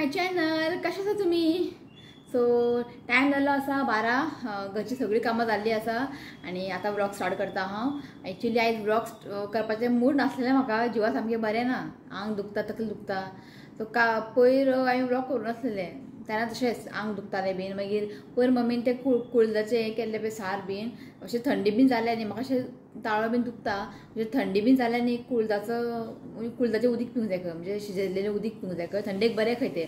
My channel. कशें आसा तुमी? सो टायम जाल्लो आसा 12. घरची सगळी कामां जाल्ली आसा आनी आतां व्लॉग स्टार्ट करता हांव. एक्चुली आयज व्लॉग करपाचें मूड नासलेलें, म्हाका जिवा सामकें बरें ना, आंग दुखता, तकली दुखता. सो का पयर हांवें व्लॉग करूं नासलेलें तेन्ना तशेंच आंग दुखतालें बीन. मागीर पयर मम्मीन तें कुळदाचें हें केल्लें पळय सार बीन, अशें थंडी बीन जालें न्ही म्हाका, अशें ताळो बीन दुखता, म्हणजे थंडी बीन जालें न्ही कुळदाचें उदीक पिवंक जाय खंय, म्हणजे शिजयलेलें उदीक पिवंक जाय खंय, थंडेक बरें खंय तें.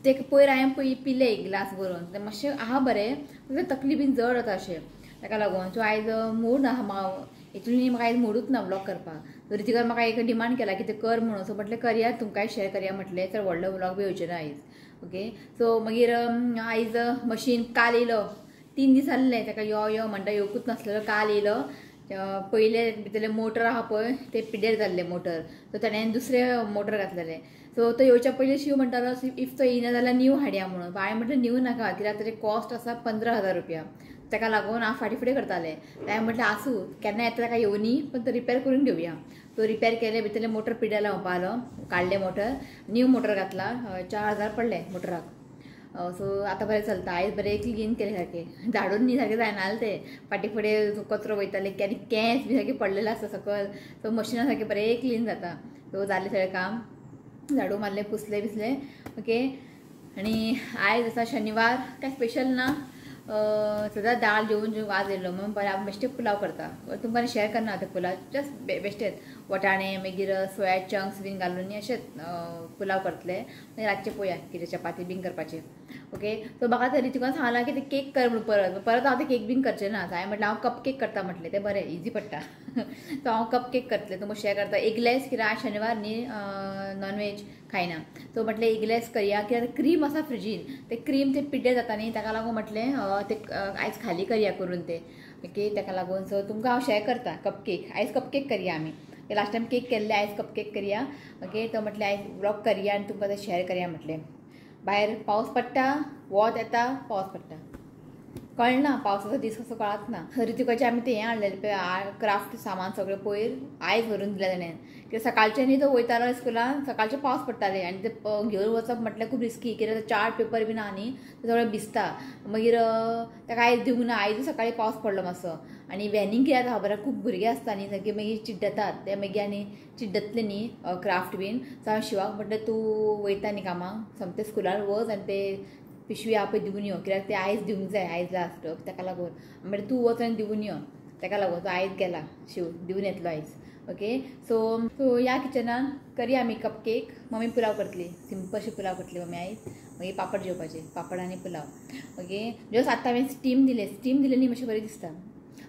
तें पयर हांवें पळय पिलें एक ग्लास भरून, तें मातशें आहा बरें, तकली बीन जड जाता अशें, ताका लागून. सो आयज मूड ना म्हाका, एक्चुली म्हाका आयज मुडूच ना व्लॉग करपाक. सो रितिकान म्हाका एक डिमांड केला की तें कर म्हणून, सो म्हटलें करया, तुमकांय शेअर करया म्हटलें, तर व्हडलो व्लॉग बी येवचें ना आयज. ओके, सो मागीर आयज मशीन काल येयलो, 3 दीस जाल्ले ताका यो यो म्हणटा, येवकूच नासलेलो. काल येयलो, पयले भितरलें मोटर आहा पळय तें पिड्ड्यार जाल्लें मोटर, सो ताणें दुसरें मोटर घातलेलें. सो तो येवच्या पयलीं शिव म्हणटालो if तो येयना जाल्यार न्यू हाडया म्हणून. हांवें म्हटलें न्यू नाका, कित्याक ताचें कॉस्ट आसा 15,000 रुपया, ताका लागून हांव फाटीं फुडें करतालें. हांवें म्हटलें आसूं, केन्ना येता ताका येवनी, पण तो रिपेर करून घेवया. तो रिपेर केलें, भितरलें मोटर पिड्ड्यार म्हणपा आलो, काडलें मोटर, न्यू मोटर घातला, 4,000 पडलें मोटराक. सो आतां बरें चलता. आयज बरें क्लीन केलें सारकें, झाडून न्ही सारकें जायना जालें तें, फाटीं फुडें कचरो वयताले आनी केंस बी सारके पडलेले आसता सकयल, सो मशिना सारकें बरें क्लीन जाता. सो जालें सगळें काम, झाडू मारलें, पुसलें बिसलें. ओके, आनी आयज आसा शनिवार, काय स्पेशल ना, सदां दाळ जेवन जेवन वाज येयलो म्हणून बरें हांव बेश्टे पुलाव करता. तुमकां शेअर करना ते पुलाव, जस्ट बेश्टेच वटाणे मागीर सोया चंक्स बीन घालून न्ही अशेंच पुलाव करतले. मागीर रातचें पळोवया कितें चपाती बीन करपाची. ओके, सो म्हाका तरी तुका सांगलां की ते केक कर म्हणून, परत परत हांव ते केक बीन करचें ना. हांवें म्हटलें हांव कप केक करता म्हटलें, तें बरें इजी पडटा. सो हांव कप केक करतलें, तुमकां शेअर करता. एगलेस, कित्याक आज शनिवार न्ही, नॉनवेज खायना, सो म्हटलें एगलेस करया, कित्याक क्रीम आसा फ्रिजीन, ते क्रीम ते पिड्ड्यार जाता न्ही, ताका लागून म्हटलें ते आयज खाली करया करून ते. ओके, ताका लागून सो तुमकां हांव शेअर करता कप केक. आयज कप केक करया आमी, लास्ट टायम केक केल्ले, आयज कप केक करया. ओके, तो म्हटलें आयज व्लॉग करया आनी तुमकां ते शेअर करया म्हटलें. भायर पावस पडटा, वत येता, पावस पडटा, कळना पावसाचो दीस कसो कळच ना. रितिकाचें आमी तें हें हाडलेलें पळय क्राफ्ट सामान सगळें पयर आयज व्हरून दिलें ताणें, कित्याक सकाळचें न्ही तो वयतालो स्कुलान, सकाळचें पावस पडटाले आनी ते घेवन वचप म्हटल्यार खूब रिस्की, कित्याक चार्ट पेपर बीन आहा न्ही ते सगळें भिजता. मागीर ताका आयज दिवंक ना, आयजूय सकाळीं पावस पडलो मातसो. आनी व्हॅनीक कित्याक खबर आहा, खूब भुरगे आसता न्ही सारके, मागीर चिड्डतात ते, मागीर आनी चिड्डतले न्ही क्राफ्ट बीन. सो हांवें शिवाक म्हटलें तूं वयता न्ही कामाक, सोमतें स्कुलान वच आनी ते पिशवी आहा पळय दिवन यो, कित्याक ते आयज दिवंक जाय, आयज लास्ट, ताका लागून म्हणल्यार तूं वच आनी दिवन यो, ताका लागून तो आयज गेला शिव दिवन येतलो आयज. ओके, सो सो ह्या किचनान करया आमी कप केक. मम्मी पुलाव करतली, सिंपलशी पुलाव करतली मम्मी आयज, मागीर पापड जेवपाचे, पापड आनी पुलाव. ओके, जस्ट आतां हांवें स्टीम दिलें, स्टीम दिलें न्ही मातशें बरें दिसता,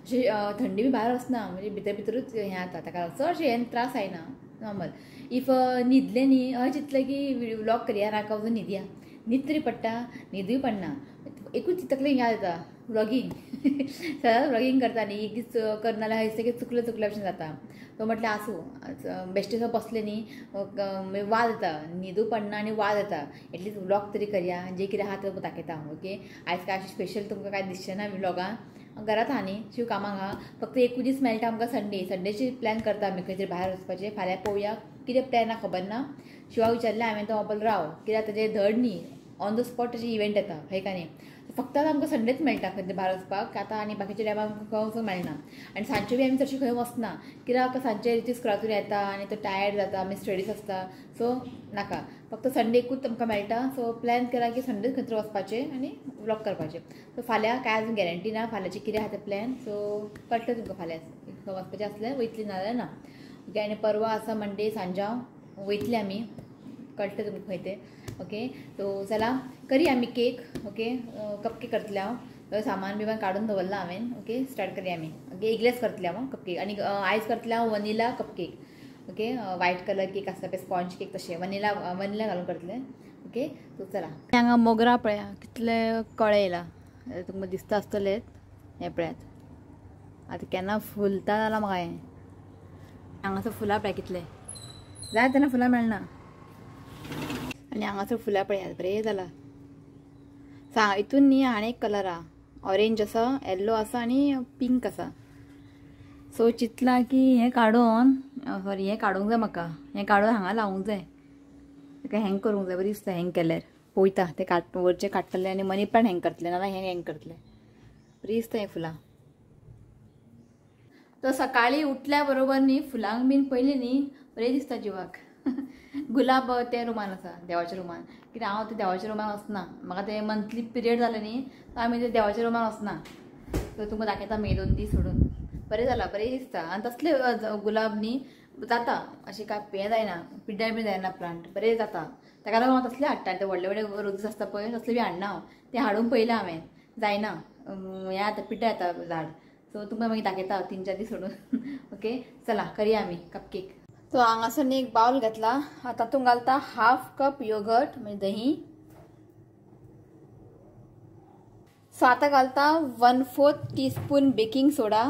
अशें थंडी बी भायर वचना, म्हणजे भितर भितरूच हें जाता, ताका लागून चडशें हें त्रास जायना नॉर्मल. If न्हिदलें न्ही अशें चिंतलें की व्लॉग करया नाका, वचून न्हिदया, न्हीद तरी पडटा, न्हिदूय पडना, एकूच तकलेन याद येता व्लॉगींग. सदांच व्लॉगींग करता न्ही, एक दीस करना जाल्यार दिसता की चुकलें चुकल्या भशेन जाता. सो म्हटलें आसूं, बेश्टें बसलें न्ही वाज येता, न्हिदूय पडना आनी वाज येता, एटलीस्ट व्लॉग तरी करया, जें कितें आहा तें दाखयता हांव. ओके, आयज काय अशें स्पेशल तुमकां कांय दिसचें ना व्लॉगान, घरांत आहा न्ही, शिव कामाक आहा, फक्त एकूच दीस मेळटा आमकां संडे, संडेची प्लॅन करता आमी खंय तरी भायर वचपाचें. फाल्यां पळोवया कितें प्लॅन आहा खबर ना. शिवाक विचारलें हांवें, तो म्हणपाक राव, कित्याक ताजें धड न्ही ऑन the spot ताजे इव्हेंट येता हय का न्ही, फक्त आतां आमकां संडेच मेळटा खंय तरी भायर वचपाक, आतां आनी बाकीच्या टायमार आमकां खंय वचूंक मेळना. आनी सांजचे बी आमी चडशें खंय वचना, कित्याक सांजचे रिती स्कुलांतून येता आनी तो टायर्ड जाता, आमी स्टडीज आसता, सो नाका, फक्त संडेकूच आमकां मेळटा. सो प्लॅन केला की संडेच खंय तरी वचपाचें आनी व्लॉग करपाचें. सो फाल्यां कांय अजून गॅरंटी ना फाल्यांचें कितें आहा तें प्लॅन, सो कळटलें तुमकां फाल्यां खंय वचपाचें आसलें वयतली, ना जाल्यार ना. ओके, आनी परवा आसा मंडे, सांजांव वयतली आमी, कळटलें तुमकां खंय तें. ओके, सो चला करया आमी केक. ओके, कप केक करतलें हांव, सामान बिमान काडून दवरलां हांवें. ओके, स्टार्ट करया आमी. ओके, एगलेस करतलें हांव कप केक, आनी आयज करतलें हांव vanilla cup cake. Okay, white colour cake आसता पळय, स्पॉन्ज केक, तशें वनिला वनिला घालून करतलें. ओके, सो चला. हांगा मोगरा पळया कितले कळे येयला, तुमकां दिसता आसतलें, हें पळयात आतां केन्ना फुलता जाल्यार म्हाका हें. हांगासर फुलां पळया कितले जाय तेन्ना फुलां मेळना. आनी हांगासर फुलां पळयात बरें जालां. हितून न्ही आनी एक कलर आहा, ऑरेंज आसा, येल्लो आसा आनी पिंक आसा. सो चिंतलां की हें काडून, सॉरी हें काडूंक जाय म्हाका, हें काडून हांगा लावूंक जाय, ताका हँग करूंक जाय, बरी दिसता हँग केल्यार. पळयता ते काट वरचे काडटले आनी मनी प्लांट हँग करतले, नाजाल्यार हें हँग करतले. बरी दिसता हें फुलां. तो सकाळी उठल्या बरोबर न्ही फुलांक बीन पयलीं न्ही बरें दिसता जिवाक. गुलाब ते रुमान आसा, देवाच्या रुमान. कित्याक हांव ते देवाच्या रुमान वचना, म्हाका ते मंथली पिरियड जाले न्ही तो आमी ते देवाच्या रुमान वचना. सो तुमकां दाखयता मागीर 2 दीस सोडून. बरें जाला, बरें दिसता. आनी तसले गुलाब न्ही जाता, अशें कांय हें जायना, पिड्ड्यार बी जायना प्लांट, बरें जाता. ताका लागून हांव तसले हाडटा. ते व्हडले व्हडले रोजीस आसता पळय तसले बी हाडना हांव, ते हाडून पळयलें हांवें, जायना, हें आतां पिड्ड्यार जाता झाड. सो तुमकां मागीर दाखयता 3-4 दीस सोडून. ओके चला करया आमी कपकेक. सो हांगासर न्ही एक बावल घेतला, तातूंत घालता 1/2 कप योगर्ट म्हणजे दही. सो आतां घालता 1/4 टीस्पून बेकिंग सोडा.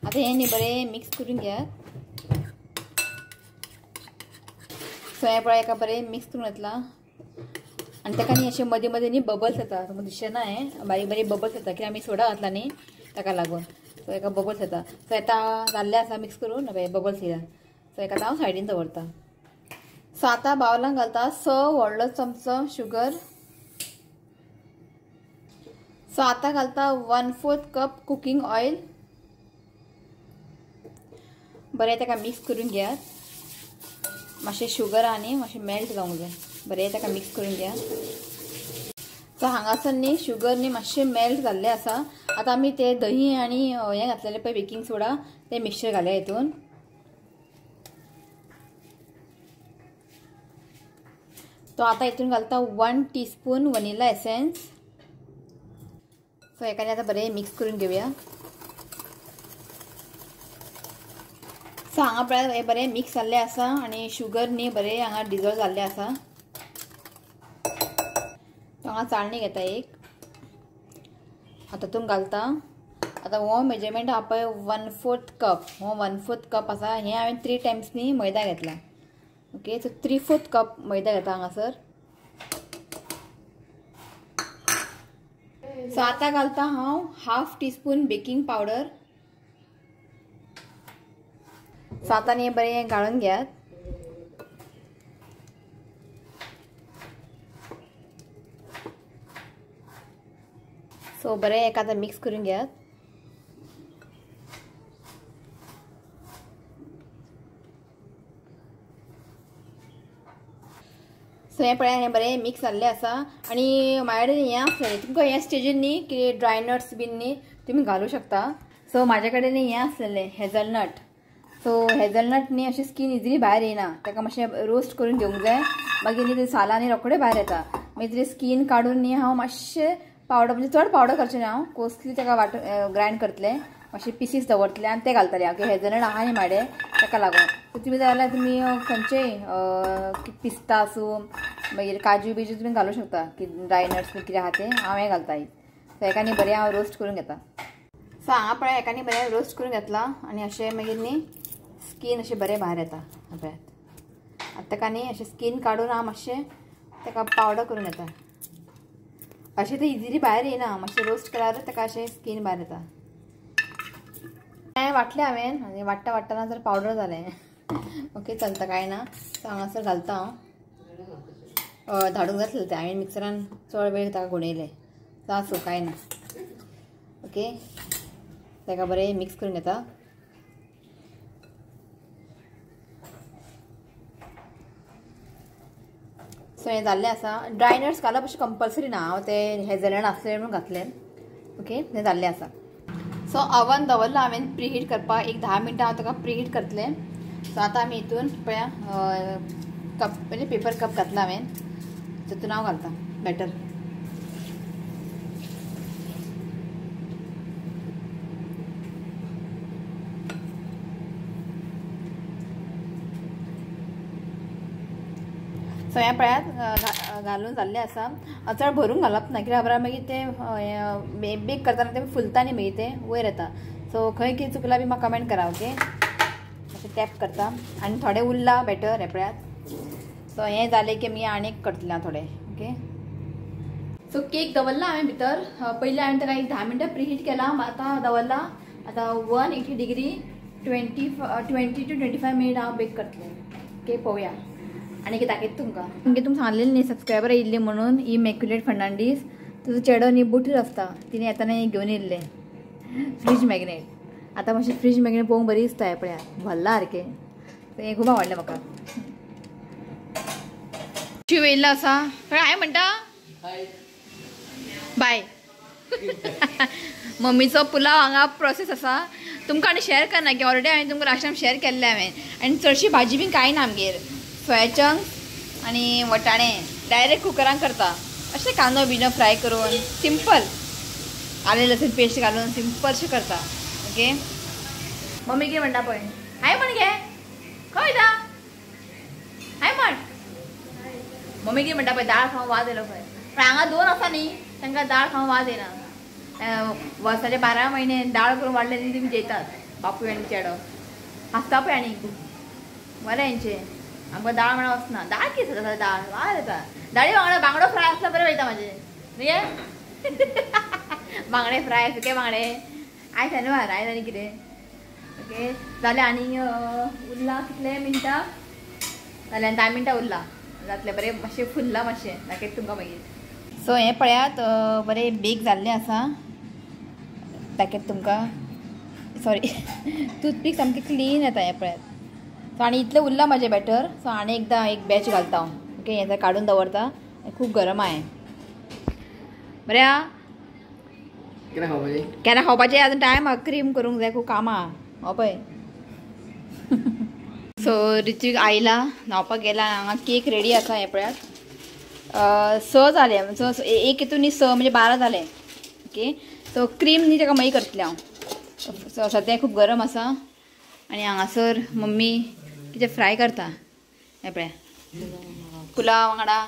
आतां हें न्ही बरें मिक्स करून घेयात. सो हें पळय एका बरें मिक्स करून घेतलां आनी ताका न्ही अशें मदीं मदीं न्ही बबल्स येता, तुमकां दिसचें ना हें, बारीक बारीक बबल्स येता कित्याक आमी सोडा घातला न्ही ताका लागून. सो एका बबल्स येता. सो आतां जाल्लें आसा मिक्स करून, बबल्स येयला. सो एका हांव सायडीन दवरता. सो आतां बावलांक घालता 6 व्हडलो चमचो शुगर. सो आतां घालता 1/4 कप कुकींग ऑयल. बरें ताका मिक्स करून घेयात. मातशें शुगर आनी मातशें मेल्ट जावंक जाय, बरें ताका मिक्स करून घेयात. सो हांगासर न्ही शुगर न्ही मातशें मेल्ट जाल्लें आसा. आतां आमी ते दही आनी हें घातलेलें पळय बेकिंग सोडा तें मिक्सचर घालया हितून. तो आतां हितून घालता 1 टीस्पून वनिला एसेन्स. सो हेका आतां बरें मिक्स करून घेवया. सो हांगा पळय हें बरें मिक्स जाल्लें आसा आनी शुगर न्ही बरें हांगा डिजॉल्व जाल्लें आसा. हांगा चाळणी घेता एक, आतां तातूंत घालता. आतां हो मेजरमेंट आहा पळय 1/4 कप, हो 1/4 कप आसा. हें हांवें 3 टायम्स न्ही मैदा घेतला. ओके सो 3/4 कप मैदा घेता हांगासर. सो आतां घालता हांव 1/2 टीस्पून बेकिंग पावडर. सो आतां न्ही बरें गाळून घेयात. सो बरें एका आतां मिक्स करून घेयात. सो हें पळय हें बरें मिक्स जाल्लें आसा. आनी म्हाजे कडेन हें आसलेलें, तुमकां ह्या स्टेजीर न्ही की ड्राय नट्स बीन न्ही तुमी घालूं शकता. सो म्हाजे कडेन न्ही हें आसलेलें हेजलनट. सो हेजलनट न्ही अशी स्कीन इजिली भायर येना, ताका मातशें रोस्ट करून घेवंक जाय, मागीर न्ही ते सालां न्ही रोखडे भायर येता. मागीर तिची स्कीन काडून न्ही हांव मातशें पावडर, म्हणजे चड पावडर करचें ना हांव, कोसली ताका वाट ग्रायंड करतलें, मातशे पिसीस दवरतले आनी ते घालतले. ओके हेजलनट आहा न्ही म्हाडे ताका लागून. सो तुमी जाय जाल्यार तुमी खंयचेय पिस्ता आसूं मागीर काजू बिजू तुमी घालूं शकता, की ड्राय नट्स बी कितें आहा तें हांव हें घालता. सो हेका न्ही बरें हांव रोस्ट करून घेता. सो हांगा पळय हेका न्ही बरें रोस्ट करून घेतलां आनी अशें मागीर न्ही स्कीन अशें बरें भायर येता. पळयात आतां ताका न्ही अशें स्कीन काडून हांव मातशें ताका पावडर करून घेता. अशें तें इजिली भायर येना, मातशें रोस्ट केल्यार ताका अशें स्कीन भायर येता. हें वांटलें हांवें आनी वांट्टा वांट्टना जर पावडर जालें. ओके चलता कांय ना. सो हांगासर घालता हांव, धाडूंक जातलें तें हांवें मिक्सरान चड वेळ ताका घोणयलें. सो आसूं कांय ना. ओके ताका बरें मिक्स करून घेता. सो हें जाल्लें आसा. ड्राय नट्स घालप अशें कंपल्सरी ना, हांव तें हेजलनट आसलें म्हणून घातलें. ओके हें जाल्लें आसा. सो ओवन दवरलां हांवें प्रिहीट करपाक, एक 10 मिनटां हांव ताका प्रिहीट करतलें. सो आतां आमी हितून पळया कप म्हणजे पेपर कप घातला हांवें, तितून हांव घालता बॅटर. सो हें पळयात घालून जाल्लें आसा. चड भरून घालप ना कित्याक बरें मागीर तें बेक करतना तें फुलता न्ही, मागीर तें वयर येता. सो खंय कितें चुकलां बी म्हाका कमेंट करा. ओके अशें टॅप करता आनी थोडें उरलां बॅटर हें पळयात. सो हें जालें की मागीर आनीक करतलें हांव थोडें. ओके सो केक दवरला हांवें भितर, पयलीं हांवें ताका एक 10 मिनटां प्रिहीट केला, आतां दवरला. आतां 180 डिग्री 20 to 25 minute हांव बेक करतलें. ओके पळोवया. आनी कितें दाखयता तुमकां. तुमकां सांगलेलें न्ही सबस्क्रायबर येयल्ली म्हणून इमॅक्युलेट फर्नांडीस, तुजो चेडो न्ही बुटीर आसता, तिणें येतना घेवन येयल्लें फ्रीज मॅग्नेट. आतां मातशें फ्रीज मॅग्नेट पळोवंक बरी दिसता, पळया भरला सारकें, तें खूब आवडलें म्हाका. शिव येयल्लो आसा, हाय म्हणटा बाय. मम्मीचो पुलाव हांगा प्रोसेस आसा, तुमकां आनी शेअर करना की ऑलरेडी हांवें तुमकां लास्ट टायम शेअर केल्लें हांवें. आनी चडशी भाजी बीन कांय ना आमगेर, सोया चंक्स आनी वटाणे डायरेक्ट कुकरान करता, अशें कांदो बिनो फ्राय करून सिंपल, आलें लसूण पेस्ट घालून सिंपलशें करता. ओके मम्मी कितें म्हणटा पळय, हाय म्हण गे, खंय वयता, हाय म्हण. मम्मी कितें म्हणटा पळय, दाळ खावंक वाज येयलो खंय, पण हांगा दोन आसा न्ही, तांकां दाळ खावंक वाज येना. वर्साचे 12 म्हयने दाळ करून वाडले न्ही तुमी जेयतात, बापूय आनी चेडो हांसता पळय. आनी बरें हेंचें, आमकां दाळ म्हणा वचना, दाळ कितें जाता, दाळ वाज येता. दाळी वांगडा बांगडो फ्राय आसल्यार बरें वयता म्हाजें न्ही. बांगडे फ्राय, सुके बांगडे, आयज शेनवार, आयज आनी कितें. ओके जालें. आनी उरला कितले मिनटां जालें, आनी 10 मिनटां उरला जातलें, बरें मातशें फुल्लां मातशें, दाखयता तुमकां मागीर. सो हें पळयात बरें बेक जाल्लें आसा, दाखयता तुमकां. सॉरी टूथपीक सामकें क्लीन येता हें पळयात. सो आनी इतलें उरलां म्हाजें बॅटर, सो आनी एकदां एक बॅच घालता हांव. ओके हें काडून दवरता, खूब गरम आहा हें. बरें आहा, केन्ना खावपाचें आजून टायम आहा, क्रीम करूंक जाय, खूब कामां आहा. हो पळय. सो ऋत्विक आयला, न्हांवपाक गेला, हांगा केक रेडी आसा हें पळयात. 6 जाले, सो एक हितून न्ही 6 म्हणजे 12 जाले. ओके सो क्रीम न्ही ताका मागीर करतलें हांव. सो सद्या खूब गरम आसा आनी हांगासर मम्मी कितें फ्राय करता हें पळया. पुलाव वांगडा,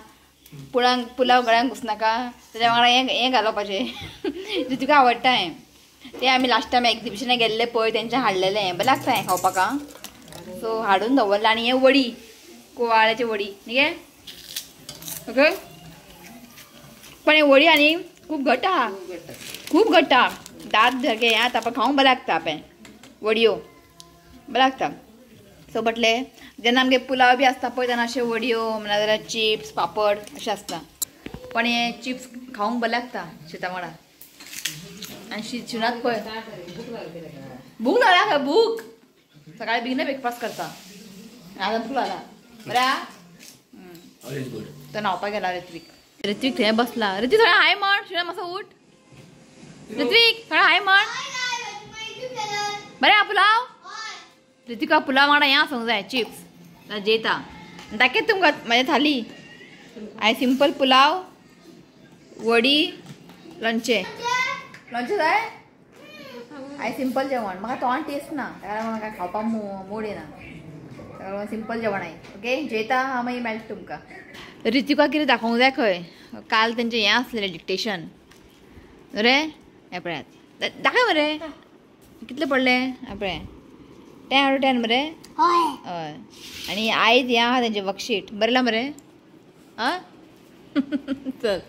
पुलाव गळ्यांक घुसनाका, ताच्या वांगडा हें हें घालपाचें. तुका आवडटा हें, तें आमी लास्ट टायम एग्जिबिशनाक गेल्ले पळय तेंच्या हाडलेलें हें, बरें लागता हें खावपाक. सो हाडून दवरलां. आनी हें वडी, कुवाळ्याची वडी न्ही गे. ओके पण हें वडी आनी खूब घट आहा, खूब घट्ट आहा, दांत सारकें हें आतां पण खावंक बरें लागता पळय वडयो बरें लागता. सो म्हटलें जेन्ना आमगे पुलाव बी आसता पळय तेन्ना अशें वडयो नाजाल्यार चिप्स पापड अशें आसता, पण हे चिप्स खावंक बरें लागता शिता वांगडा. आनी शिणात पळय भूक लागला खंय, भूक सकाळी बेगीन ब्रेकफास्ट करता, आतां भूक लागला. बरें आहा, तो न्हांवपाक गेला ऋत्विक. ऋत्विक थंय बसला. ऋत्विक थोडे हाय म्हण, शिणा मातसो उठ. ऋत्विक थोडे हाय म्हण. बरें आहा पुलाव, ऋत्विका पुलाव वांगडा हें आसूंक जाय चिप्स, जेयता. दाखयता तुमकां म्हाजी थाली. आयज सिंपल पुलाव, वडी, लोणचें. लोणचें जाय आयज सिंपल जेवण, म्हाका तोंड टेस्ट ना, ताका लागून म्हाका खावपाक मूड येना, ताका लागून सिंपल जेवण आयज. ओके जेयता हांव, मागीर मेळटा तुमकां. ऋत्विका कितें दाखोवंक जाय खंय, काल तेंचें हें आसलेलें डिक्टेशन रे. हें पळयात, दाखय मरे कितले पडले हें पळय, 10 out of 10 मरे. हय. आनी आयज हें आहा तेंचें वर्कशीट, बरयलां मरे. आं चल.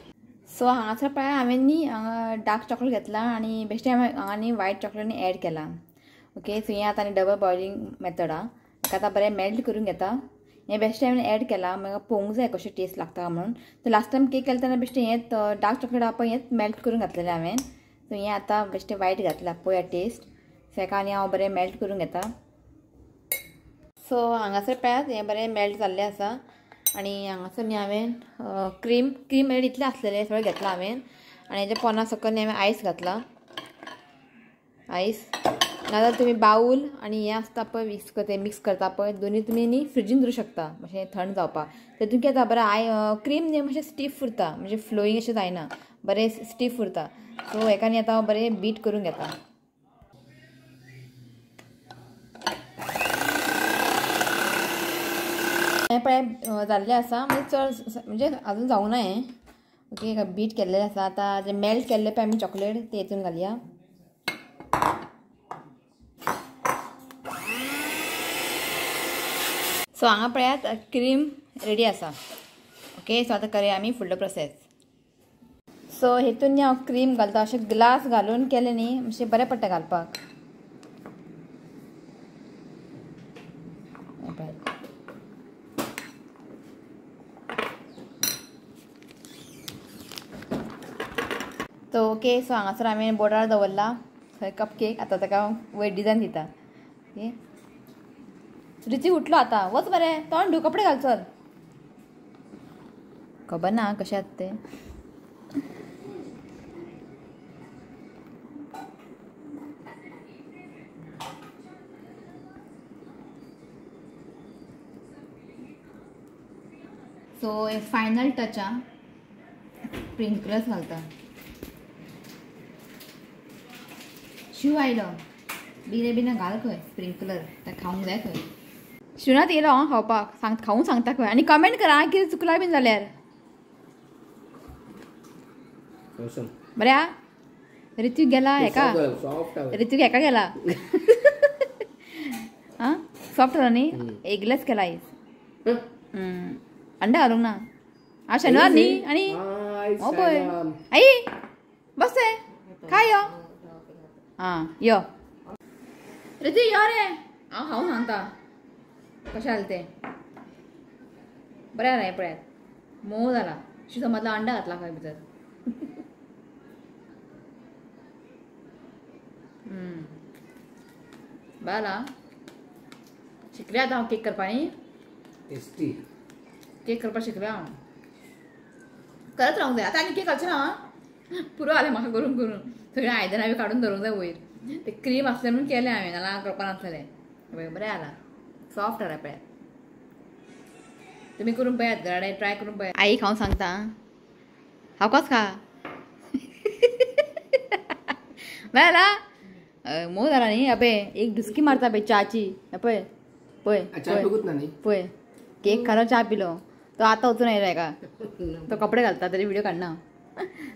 सो हांगासर पळय हांवें न्ही हांगा डार्क चॉकलेट घेतला आनी बेश्टें हांवें हांगा न्ही वायट चॉकलेट एड केला. ओके सो हें आतां आनी डबल बॉयलिंग मेथड आहा, ताका आतां बरें मेल्ट करून घेता. हें बेश्टें हांवें एड केलां, म्हाका पळोवंक जाय कशें टेस्ट लागता म्हणून. सो लास्ट टायम केक केलें तेन्ना बेश्टें हें डार्क चॉकलेट आहा पळय हेंच मेल्ट करून घातलेलें हांवें. सो हें आतां बेश्टें वायट घातलां, पळोवया टेस्ट. सो हेका आनी हांव बरें मेल्ट करून घेता. सो हांगासर पळयात हें बरें मेल्ट जाल्लें आसा. आनी हांगासर न्ही हांवें क्रीम म्हळ्यार इतलें आसलेलें सगळें घेतलां हांवें. आनी हेच्या पोना सकयल न्ही हांवें आयस घातला, आयस नाजाल्यार तुमी बाऊल आनी हें आसता पळय मिक्स करता, मिक्स करता पळय दोनी तुमी न्ही फ्रिजीन दवरूं शकता मातशें थंड जावपाक. तेतून कितें जाता बरें I cream न्ही मातशें स्टीफ उरता, म्हणजे फ्लोईंग अशें जायना, बरें स्टीफ उरता. सो हेका न्ही आतां हांव बरें बीट करून घेता. हें पळय जाल्लें आसा, म्हणजे चड म्हणजे आजून जावंक ना हें. ओके बीट केल्लें आसा, आतां जें मेल्ट केल्लें पळय आमी चॉकलेट तें हितून घालया. सो हांगा पळयात क्रीम रेडी आसा. ओके सो आतां करया आमी फुडलो प्रोसेस. सो हेतून न्ही हांव क्रीम घालता, अशें ग्लास घालून केलें न्ही मातशें बरें पडटा घालपाक. ओके सो हांगासर हांवें बोर्डार दवरला थंय कप केक. आतां ताका वयर डिजायन दिता. ओके ऋतिक उठलो आतां, वच मरे तोंड धू, कपडे घाल चल. खबर ना कशें आसा तें. सो फायनल टच आ स्प्रिंकलर्स घालता. शिव आयलो बिना बिना घाल खंय स्प्रिंकलर, ताका खावंक जाय खंय. शिवनाथ येयलो हांव खावपाक, सांग खावूंक सांगता खंय. आनी कमेंट करा कितें चुकलां बीन जाल्यार. बऱ्या ऋतिक गेला हेका, ऋतिक हेका गेला. आं सॉफ्ट जाला न्ही, एगलेस केला आयज. अंडा घालूंक ना आज शेनवार न्ही. आनी हो पळय आई बस खाय यो. आं यो ऋतिक यो रे, हांव खावूंक सांगता कशें जालें तें. बरें जालां हें पळयात, मोव जाला. अशें समजलां अंडा घातला खंय भितर. बरें जालां. शिकलें आतां हांव केक करपा न्ही, टेस्टी केक करपाक शिकलें हांव. करत रावंक जाय आतां. आनी केक घालचें ना, पुरो जालें म्हाका करून करून. सगळें आयदनां बी काडून दवरूंक जाय वयर. ते क्रीम आसलें म्हणून केलें हांवें, नाल्यार करपा नासलें. बरें जालां, सॉफ्ट जाला पळयात. तुमी करून पळयात घरा कडेन, ट्राय करून पळयात. आई खावंक सांगता, हांव खा. बरें जाला, मोव जाला न्ही. अबे एक डुस्की मारता पळय च्याची. पळय पळय पळय केक खालो, च्या पिलो. तो आतां वचून येयलो हेका, तो कपडे घालता तरी व्हिडिओ काडना.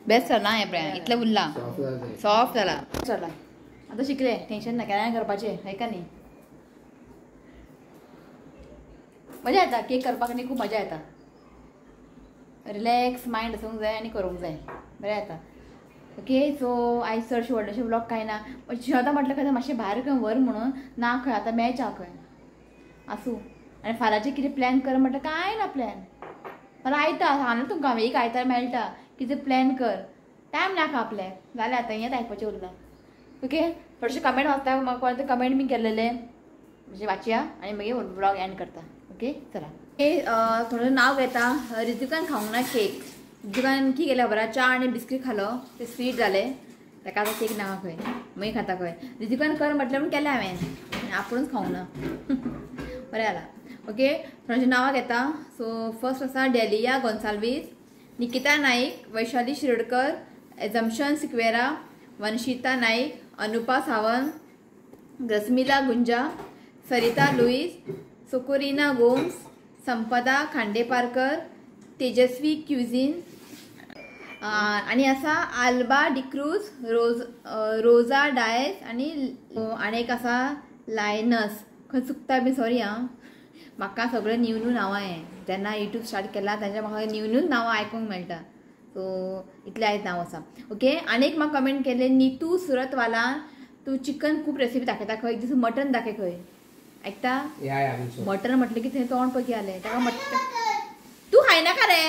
बेस्ट जाला हें पळय, इतलें उरलां, सॉफ्ट जाला. जाला आतां शिकलें, टेंशन ना, केन्ना करपाचें हय का न्ही. मजा येता केक करपाक न्ही, खूब मजा येता. रिलॅक्स मायंड आसूंक जाय आनी करूंक जाय, बरें येता. ओके सो आयज चडशें व्हडलेशें व्लॉग कांय ना. आतां म्हटलें खंय मातशें भायर खंय व्हर म्हणून ना खंय, आतां मॅच आहा खंय आसूं. आनी फाल्यांचें कितें प्लॅन कर म्हटल्यार कांय ना प्लॅन. फाल्यां आयता सांगलें तुमकां हांवें, एक आयतार मेळटा, कितें प्लॅन कर, टायम नाका आपल्याक. जालें आतां हेंच आयकपाचें उरलां. ओके थोडेशे कमेंट वाचता, म्हाका कोण कमेंट बी केल्लेले म्हणजे वाचया आनी मागीर व्लॉग एंड करता. ओके चला. ओके थोडें नांव घेता. ऋतिकान खावंक ना केक. ऋतिकान की केलें खबर, च्या आनी बिस्कीट खालो, ते स्वीट जालें ताका. आतां केक नाका खंय, मागीर खाता खंय. ऋतिकान कर म्हटलें म्हूण केलें हांवें, आपुणूच खावंक ना. बरें जालां. ओके थोड्यांची नांवां घेता. सो फर्स्ट आसा डेलिया गोन्साल्वीस, निकिता नाईक, वैशाली शिरोडकर, एजम्शन सिक्वेरा, वंशिता नाईक, अनुपा सावंत, रसमिला गुंजा, सरिता लुईस, सोकोरिना गोम्स, संपदा खांडेपारकर, तेजस्वी क्युझिन, आनी आसा आल्बा डिक्रूज, रोजा डायस, आनी आनी एक आसा लायनस. खंय चुकता बी सॉरी आं, म्हाका सगळें न्यू न्यू नांवां हें. जेन्ना युट्यूब स्टार्ट केला तेन्ना म्हाका न्यू न्यू नांवां आयकूंक मेळटा. सो इतलें आयज नांव आसा. ओके आनी एक म्हाका कमेंट केलें नितू सुरतवाला, तूं चिकन खूब रेसिपी दाखयता खंय, एक दीस मटन दाखय खंय. आयकता मटन म्हटलें की थंय तोंड पळय जालें ताका. मटन तूं खायनाका रे,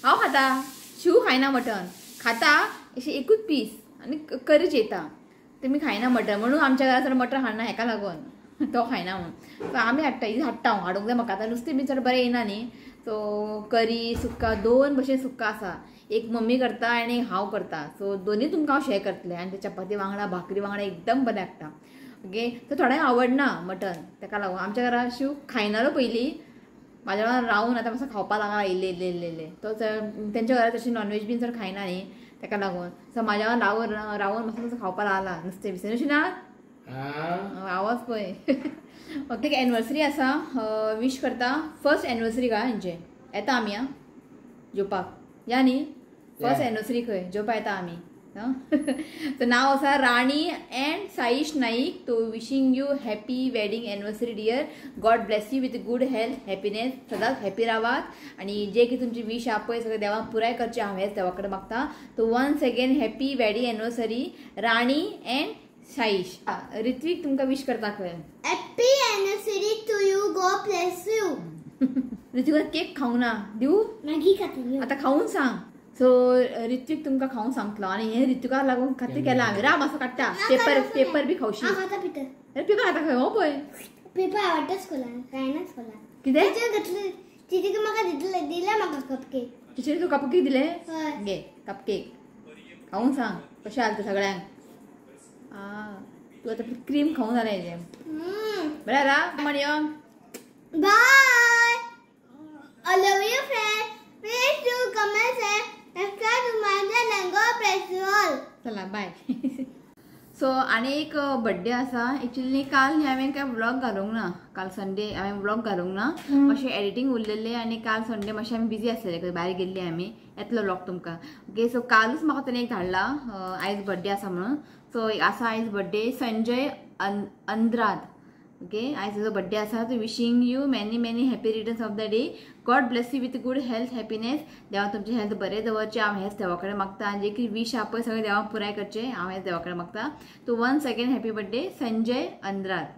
हांव खाता. शिव खायना मटन, खाता अशें एकूच पीस आनी करी जेता. तुमी खायना मटन म्हणून आमच्या घरा चड मटन हाडना हेका लागून, तो खायना म्हणून. सो आमी हाडटा, हाडटा हांव, हाडूंक जाय म्हाका. आतां नुस्तें बी चड बरें येयना न्ही. सो करी सुक्का दोन भशेन सुक्का आसा, एक मम्मी करता आनी एक हांव करता. सो दोनूय तुमकां हांव शेअर करतलें. आनी ते चपाती वांगडा भाकरी वांगडा एकदम बरें लागता. ओके सो थोड्यांक आवडना मटन, ताका लागून आमच्या घरा शिव खायनालो पयलीं, म्हाज्या वांगडा रावून आतां मातसो खावपाक लागला इल्लें इल्लें इल्लें इल्लें. तो तेंच्या घरा तशी नॉनवेज बीन चड खायना न्ही, ताका लागून. सो म्हाज्या वांगडा रावून रावून मातसो मातसो खावपाक लागला नुस्तें बिस्तें. अशें ना आवाज पळय. ओके एनिवर्सरी आसा, विश करता. फर्स्ट एनिवर्सरी काय हेंचे, येता आमी आं जेवपाक या न्ही. फर्स्ट एनिवर्सरी खंय जेवपाक येता आमी. सो नांव आसा राणी एंड साईश नाईक. तो wishing you happy wedding anniversary dear, God bless you with good health happiness. सदांच हॅपी रावात आनी जे कितें तुमची विश आहा पळय सगळें देवाक पुराय करचें हांव हेंच देवा कडेन मागता. तो once again happy wedding anniversary Rani and Saish. Ritvik तुमकां विश करता खंय. Happy anniversary to you, God bless you. Ritvik cake खावंक ना, दिवं मागीर खातली. आतां खावून सांग. सो ऋत्विक तुमकां खावंक सांगतलो आनी हें ऋत्विका लागून खातीर केलां हांवें. राव मातसो काडटा पेपर, पेपर बी खावशी. हांव खाता पेपर. अरे पेपर खाता खंय हो पळय. पेपर आवडटा स्कुलान, कांय ना स्कुलान. कितें टिचर घेतले, टिचर म्हाका दितले, दिले म्हाका कपकेक. टिचरी तुका कपकेक दिले? हय. घे कपकेक खावून सांग कशें आसता सगळ्यांक. तूं आतां क्रीम खावून जालें हेजें. बरें रा म्हणयो. Bye. I love you friend. Please do comment and subscribe to my channel and God bless you all. चला बाय. सो आनी एक बड्डे आसा. एक्चुअली काल न्ही हांवें काय व्लॉग घालूंक ना, काल संडे हांवें व्लॉग घालूंक ना, मातशें एडिटींग उरलेलें आनी काल संडे मातशें आमी बिजी आसलेले, खंय भायर गेल्ली आमी. येतलो व्लॉग तुमकां. ओके सो कालूच म्हाका तेणें एक धाडला आयज बड्डे आसा म्हणून. सो आसा आयज बड्डे संजय अंद्राद. ओके आयज तेजो बड्डे आसा. So wishing you many many happy returns of the day. God bless you with good health, happiness. देवा तुमचें हेल्थ बरें दवरचें हांव हेंच देवा कडेन मागता. आनी जे कितें वीश आहा पळय सगळें देवा पुराय करचें हांव हेंच देवा कडेन मागता. So once again happy birthday Sanjay Andrade.